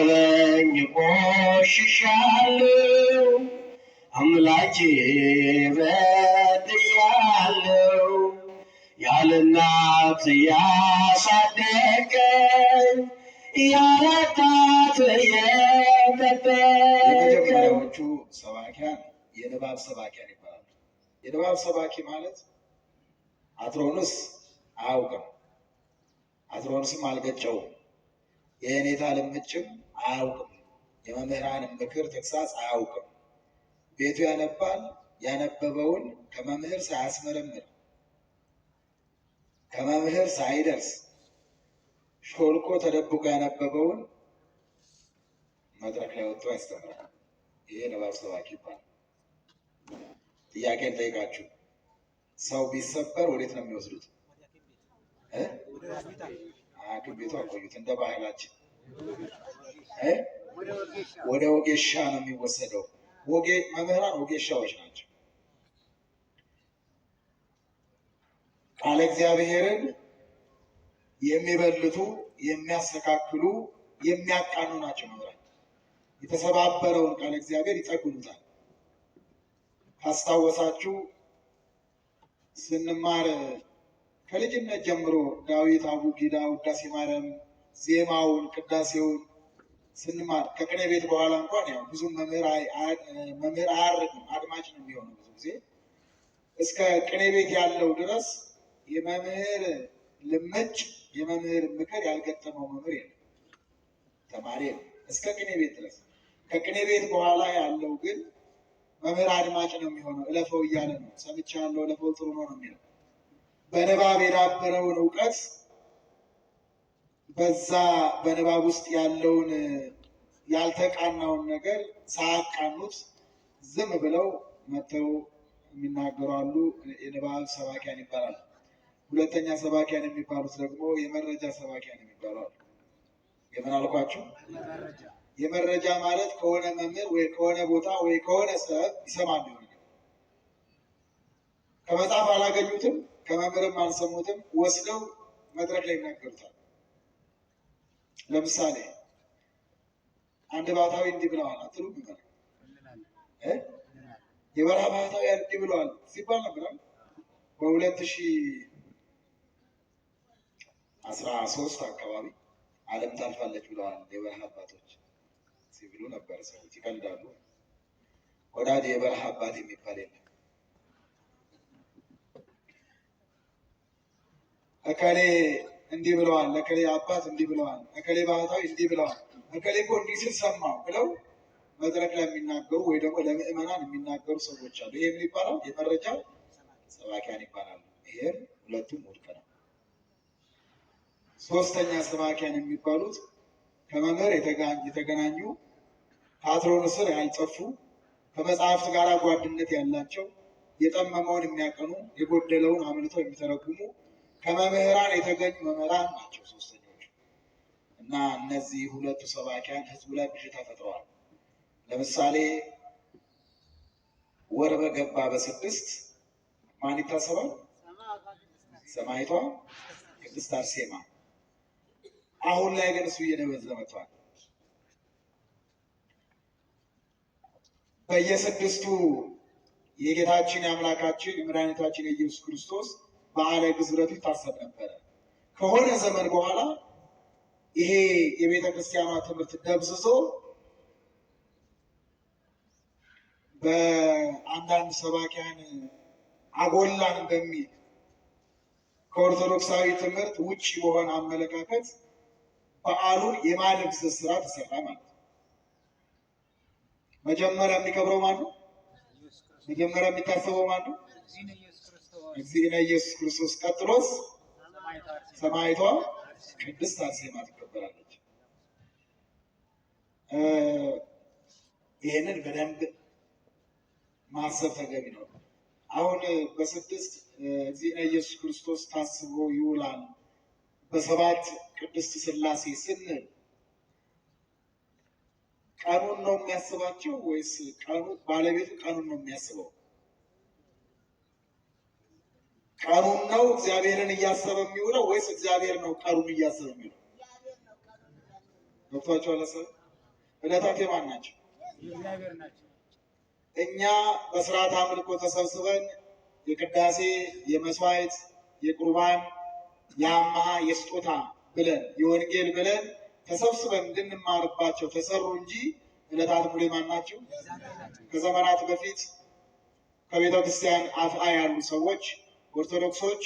በኝ ቆሽሻለሁ፣ አምላኬ በድያለሁ። ያለ እናት ያሳደገኝ ያለ አባት የጠበቀኝ። የመጀመሪያዎቹ ሰባኪያን የንባብ ሰባኪያን ይባላሉ። የንባብ ሰባኪ ማለት አትሮንስ አያውቅም፣ አትሮንስም አልገጨውም፣ የእኔታ ልምጭም አያውቅም፣ የመምህራንን ምክር ተግሳጽ አያውቅም። ቤቱ ያነባል። ያነበበውን ከመምህር ሳያስመረምር ከመምህር ሳይደርስ ሾልኮ ተደብቆ ያነበበውን መድረክ ላይ ወጥቶ ያስተምራል። ይሄ ንባብ ሰባኪ ይባላል። ጥያቄ እንጠይቃችሁ። ሰው ቢሰበር ወዴት ነው የሚወስዱት? ሐኪም ቤቱ አቆዩት። እንደ ባህላችን ወደ ወጌሻ ነው የሚወሰደው። መምህራን ወጌሻዎች ናቸው። ቃለ እግዚአብሔርን የሚበልቱ፣ የሚያስተካክሉ፣ የሚያቃኑ ናቸው መምህራን። የተሰባበረውን ቃለ እግዚአብሔር ይጠግኑታል። ካስታወሳችሁ ስንማር ከልጅነት ጀምሮ ዳዊት፣ አቡጊዳ፣ ውዳሴ ማርያም፣ ዜማውን፣ ቅዳሴውን ስንማር ከቅኔ ቤት በኋላ እንኳን ያው ብዙም መምህር አያርግም፣ አድማጭ ነው የሚሆነው ብዙ ጊዜ። እስከ ቅኔ ቤት ያለው ድረስ የመምህር ልምጭ የመምህር ምክር ያልገጠመው መምህር የለም፣ ተማሪ የለም። እስከ ቅኔ ቤት ድረስ። ከቅኔ ቤት በኋላ ያለው ግን መምህር አድማጭ ነው የሚሆነው። እለፈው እያለ ነው፣ ሰምቻለሁ፣ እለፈው ጥሩ ነው ነው የሚለው። በንባብ የዳበረውን እውቀት በዛ በንባብ ውስጥ ያለውን ያልተቃናውን ነገር ሳያቃኑት ዝም ብለው መተው የሚናገሩ አሉ። የንባብ ሰባኪያን ይባላል። ሁለተኛ ሰባኪያን የሚባሉት ደግሞ የመረጃ ሰባኪያን የሚባሉ አሉ። የምን አልኳችሁ? የመረጃ ማለት ከሆነ መምህር ወይ ከሆነ ቦታ ወይ ከሆነ ሰበብ ይሰማሉ። ከመጽሐፍ አላገኙትም፣ ከመምህርም አልሰሙትም፣ ወስደው መድረክ ላይ ይናገሩታል። ለምሳሌ አንድ ባህታዊ እንዲህ ብለዋል አትሉም? የበረሃ ባህታዊ እንዲህ ብለዋል ሲባል ነበር። በ2013 አካባቢ ዓለም ታልፋለች ብለዋል የበረሃ አባቶች ሲብሉ ነበር። ሰዎች ይቀልዳሉ። ወዳጅ የበረሃ አባት የሚባል የለም። እከሌ እንዲህ ብለዋል፣ እከሌ አባት እንዲህ ብለዋል፣ እከሌ ባህታዊ እንዲህ ብለዋል፣ እከሌ እኮ እንዲህ ሲል ሰማሁ ብለው መድረክ ላይ የሚናገሩ ወይ ደግሞ ለምዕመናን የሚናገሩ ሰዎች አሉ። ይሄ ምን ይባላል? የመረጃ ሰባኪያን ይባላሉ። ይሄም ሁለቱም ውድቅ ነው። ሶስተኛ ሰባኪያን የሚባሉት ከመምህር የተገናኙ፣ ከአትሮንስ ስር ያልጠፉ፣ ከመጽሐፍት ጋር ጓድነት ያላቸው፣ የጠመመውን የሚያቀኑ፣ የጎደለውን አምልተው የሚተረጉሙ፣ ከመምህራን የተገኙ መምህራን ናቸው ሶስተኞቹ። እና እነዚህ ሁለቱ ሰባኪያን ህዝቡ ላይ ብዥታ ፈጥረዋል። ለምሳሌ ወር በገባ በስድስት ማን ይታሰባል? ሰማዕቷ ቅድስት አርሴማ። አሁን ላይ ግን እሱ እየደበዘዘ መጥቷል። በየስድስቱ የጌታችን የአምላካችን የመድኃኒታችን የኢየሱስ ክርስቶስ በዓለ ግዝረቱ ይታሰብ ነበረ። ከሆነ ዘመን በኋላ ይሄ የቤተ ክርስቲያኗ ትምህርት ደብዝዞ በአንዳንድ ሰባኪያን አጎላን በሚል ከኦርቶዶክሳዊ ትምህርት ውጭ በሆነ አመለካከት በዓሉን የማደብዘዝ ስራ ተሰራ ማለት ነው። መጀመሪያ የሚከብረው ማን ነው? መጀመሪያ የሚታሰበው ማን ነው? እግዚእነ ኢየሱስ ክርስቶስ። ቀጥሎስ ሰማዕቷ ቅድስት አርሴማ ትከበራለች። ይህንን በደንብ ማሰብ ተገቢ ነው። አሁን በስድስት እግዚእነ ኢየሱስ ክርስቶስ ታስቦ ይውላል። በሰባት ቅድስት ሥላሴ ስንል ቀኑን ነው የሚያስባቸው ወይስ ቀኑ ባለቤቱ ቀኑን ነው የሚያስበው? ቀኑን ነው እግዚአብሔርን እያሰበ የሚውለው ወይስ እግዚአብሔር ነው ቀኑን እያሰበ የሚውለው? ገብቷችኋል? ሀሳብ ዕለታት የማን ናቸው? እኛ በስርዓት አምልኮ ተሰብስበን የቅዳሴ፣ የመስዋዕት፣ የቁርባን፣ የአምሃ፣ የስጦታ ብለን የወንጌል ብለን ተሰብስበን እንድንማርባቸው ተሰሩ እንጂ ዕለታት ሙሉ የማን ናቸው? ከዘመናት በፊት ከቤተ ክርስቲያን አፍአ ያሉ ሰዎች ኦርቶዶክሶች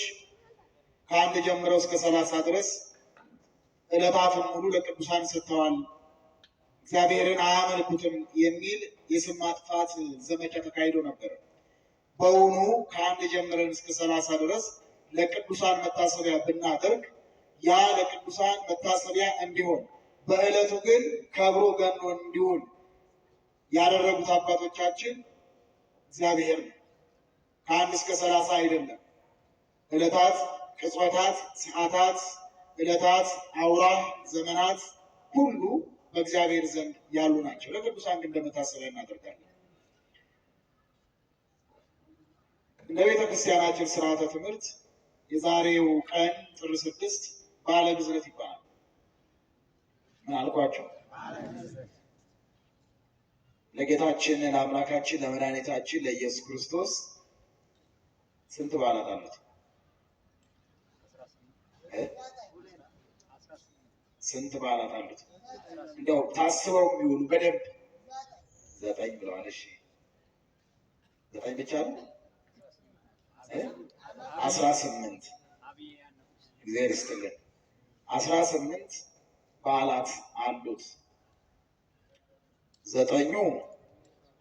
ከአንድ ጀምረው እስከ 30 ድረስ ዕለታትን ሙሉ ለቅዱሳን ሰጥተዋል፣ እግዚአብሔርን አያመልኩትም የሚል የስም ማጥፋት ዘመቻ ተካሂዶ ነበር። በውኑ ከአንድ ጀምረን እስከ 30 ድረስ ለቅዱሳን መታሰቢያ ብናደርግ ያ ለቅዱሳን መታሰቢያ እንዲሆን በዕለቱ ግን ከብሮ ገኖ እንዲውል ያደረጉት አባቶቻችን እግዚአብሔር ነው። ከአንድ እስከ 30 አይደለም። ዕለታት፣ ቅጽበታት፣ ሰዓታት፣ ዕለታት፣ አውራህ፣ ዘመናት ሁሉ በእግዚአብሔር ዘንድ ያሉ ናቸው። ለቅዱሳን ግን እንደመታሰቢያ እናደርጋለን። እንደ ቤተ ክርስቲያናችን ስርዓተ ትምህርት የዛሬው ቀን ጥር 6 በዓለ ግዝረት ይባላል። ምን አልኳቸው? ለጌታችን ለአምላካችን ለመድኃኒታችን ለኢየሱስ ክርስቶስ ስንት በዓላት አሉት? ስንት በዓላት አሉት? እንደው ታስበው የሚውሉ በደንብ 9 ብለዋል። እሺ 9 ብቻ ነው? 18 እግዚአብሔር ይስጥልን። 18 በዓላት አሉት። 9ኙ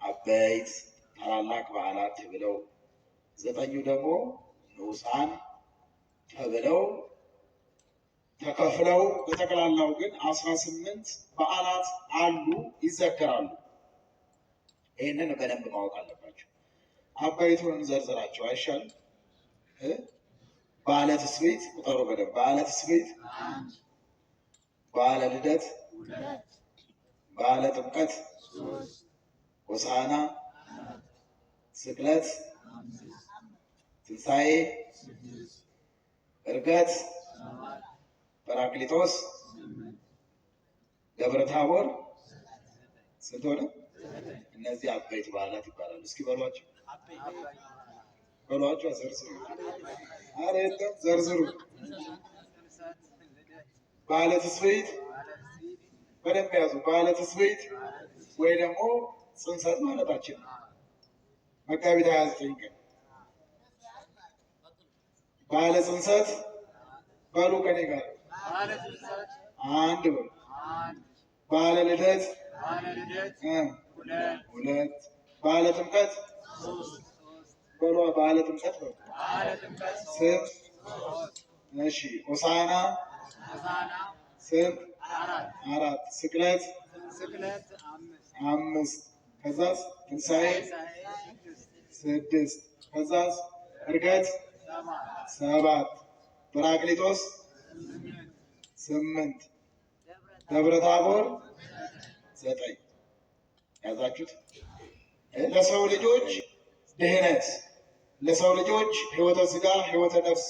አበይት ታላላቅ በዓላት ተብለው፣ 9ኙ ደግሞ ንዑሳን ተብለው ተከፍለው በጠቅላላው ግን 18 በዓላት አሉ፣ ይዘከራሉ። ይህንን በደንብ ማወቅ አለባቸው። አበይቱን እንዘርዝራቸው አይሻልም? በዓለ ትስብእት ቁጠሩ በደንብ። በዓለ ትስብእት፣ በዓለ ልደት፣ በዓለ ጥምቀት፣ ሆሳዕና፣ ስቅለት፣ ትንሣኤ፣ ዕርገት፣ ጰራቅሊጦስ፣ ደብረ ታቦር ስንት ሆነ? እነዚህ አበይት በዓላት ይባላሉ። እስኪ በሏቸው በሏቸው፣ ዘርዝሩ። ኧረ የለም ዘርዝሩ። በዓለ ትስብእት በደንብ ያዙ። በዓለ ትስብእት ወይ ደግሞ ጽንሰት ማለታችን ነው። መጋቢት 29 ቀን በዓለ ጽንሰት በሉ ከኔ ጋር አንድ በሉ። በዓለ ልደት 2፣ በዓለ ጥምቀት በሉ። በዓለ ጥምቀት በሉ ስንት? እሺ ሆሳዕና ስንት? 4፣ ስቅለት 5፣ ከዛስ ትንሣኤ 6፣ ከዛስ ዕርገት 7፣ ጰራቅሊጦስ 8፣ ደብረ ታቦር 9። ያዛችሁት? ለሰው ልጆች ድህነት፣ ለሰው ልጆች ሕይወተ ሥጋ ሕይወተ ነፍስ፣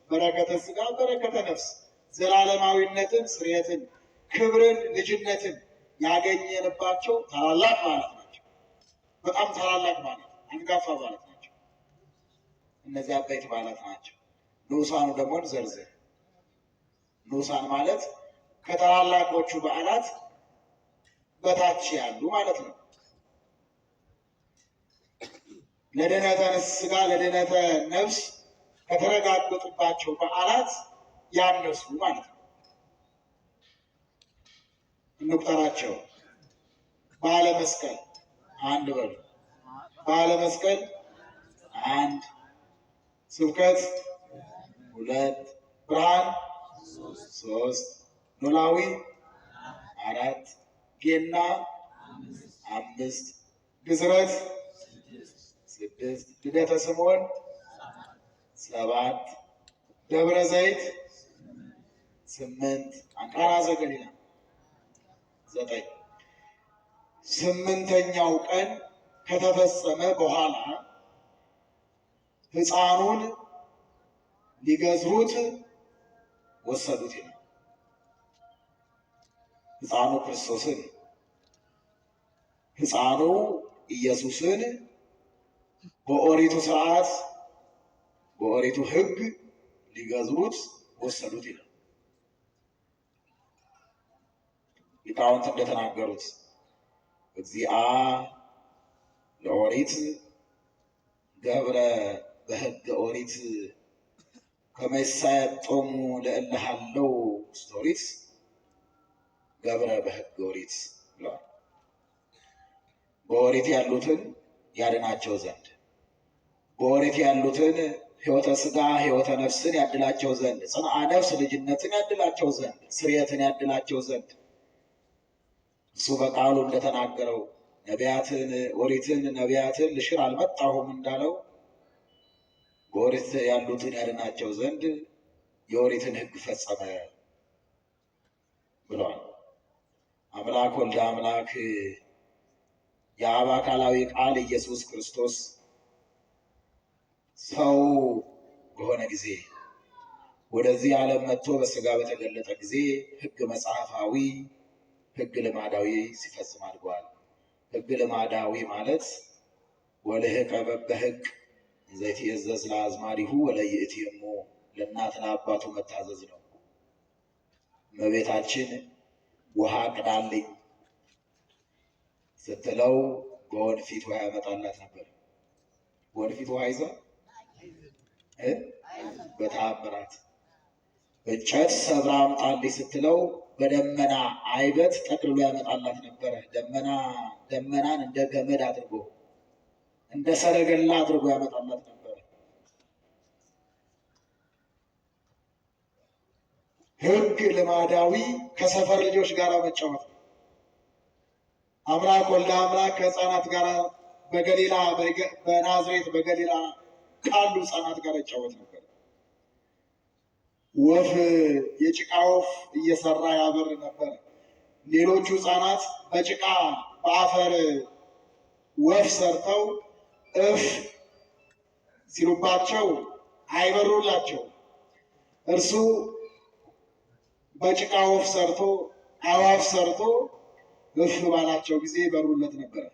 በረከተ ሥጋ በረከተ ነፍስ፣ ዘላለማዊነትን፣ ስርየትን፣ ክብርን፣ ልጅነትን ያገኘንባቸው ታላላቅ በዓላት ናቸው። በጣም ታላላቅ በዓላት፣ አንጋፋ በዓላት ናቸው። እነዚህ አበይት በዓላት ናቸው። ንዑሳኑ ደግሞ እንዘርዝር። ንዑሳን ማለት ከታላላቆቹ በዓላት በታች ያሉ ማለት ነው። ለድኅነተ ሥጋ ለድኅነተ ነፍስ ከተረጋገጡባቸው በዓላት ያነሱ ማለት ነው። እንቁጠራቸው። በዓለ መስቀል አንድ በሉ። በዓለ መስቀል 1፣ ስብከት 2፣ ብርሃን 3፣ ኖላዊ 4፣ ገና 5፣ ግዝረት 6፣ ልደተ ስምዖን 7፣ ደብረ ዘይት 8፣ ቃና ዘገሊላ 9። 8ኛው ቀን ከተፈጸመ በኋላ ሕፃኑን ሊገዝሩት ወሰዱት ይላል። ሕፃኑ ክርስቶስን ሕፃኑ ኢየሱስን በኦሪቱ ሥርዓት በኦሪቱ ሕግ ሊገዝሩት ወሰዱት ይላል። ሊቃውንት እንደተናገሩት እግዚአ ለኦሪት ገብረ በሕገ ኦሪት ከመ ይሳየጦሙ ለእለ ሀለው ውስተ ኦሪት ገብረ በሕገ ኦሪት ብለዋል። በኦሪት ያሉትን ያድናቸው ዘንድ፣ በኦሪት ያሉትን ሕይወተ ሥጋ ሕይወተ ነፍስን ያድላቸው ዘንድ፣ ጽንዓ ነፍስ ልጅነትን ያድላቸው ዘንድ፣ ስርየትን ያድላቸው ዘንድ፣ እሱ በቃሉ እንደተናገረው ነቢያትን ኦሪትን ነቢያትን ልሽር አልመጣሁም እንዳለው በኦሪት ያሉትን ያድናቸው ዘንድ የኦሪትን ሕግ ፈጸመ ብለዋል። አምላክ ወልደ አምላክ የአብ አካላዊ ቃል ኢየሱስ ክርስቶስ ሰው በሆነ ጊዜ፣ ወደዚህ ዓለም መጥቶ በሥጋ በተገለጠ ጊዜ ሕግ መጽሐፋዊ ሕግ ልማዳዊ ሲፈጽም አድርገዋል። ሕግ ልማዳዊ ማለት ወልህቀ በበሕግ እንዘ ይትእዘዝ ለአዝማዲሁ ወለይእቲ እሙ፣ ለእናት ለአባቱ መታዘዝ ነው። እመቤታችን ውሃ ቅዳልኝ ስትለው በወንፊት ውሃ ያመጣላት ነበር። ወንፊት ውሃ ይዛ በተአምራት፣ እንጨት ሰብራ አምጣልኝ ስትለው በደመና አይበት ጠቅልሎ ያመጣላት ነበረ። ደመናን እንደ ገመድ አድርጎ እንደ ሰረገላ አድርጎ ያመጣላት ነበረ። ሕግ ልማዳዊ ከሰፈር ልጆች ጋር መጫወት ነው። አምላክ ወልደ አምላክ ከሕፃናት ጋር በገሊላ፣ በናዝሬት በገሊላ ካሉ ሕፃናት ጋር ይጫወት ነበር። ወፍ፣ የጭቃ ወፍ እየሰራ ያበር ነበር። ሌሎቹ ሕፃናት በጭቃ በአፈር ወፍ ሰርተው እፍ ሲሉባቸው አይበሩላቸው። እርሱ በጭቃ ወፍ ሰርቶ አዋፍ ሰርቶ እፍ ባላቸው ጊዜ ይበሩለት ነበር።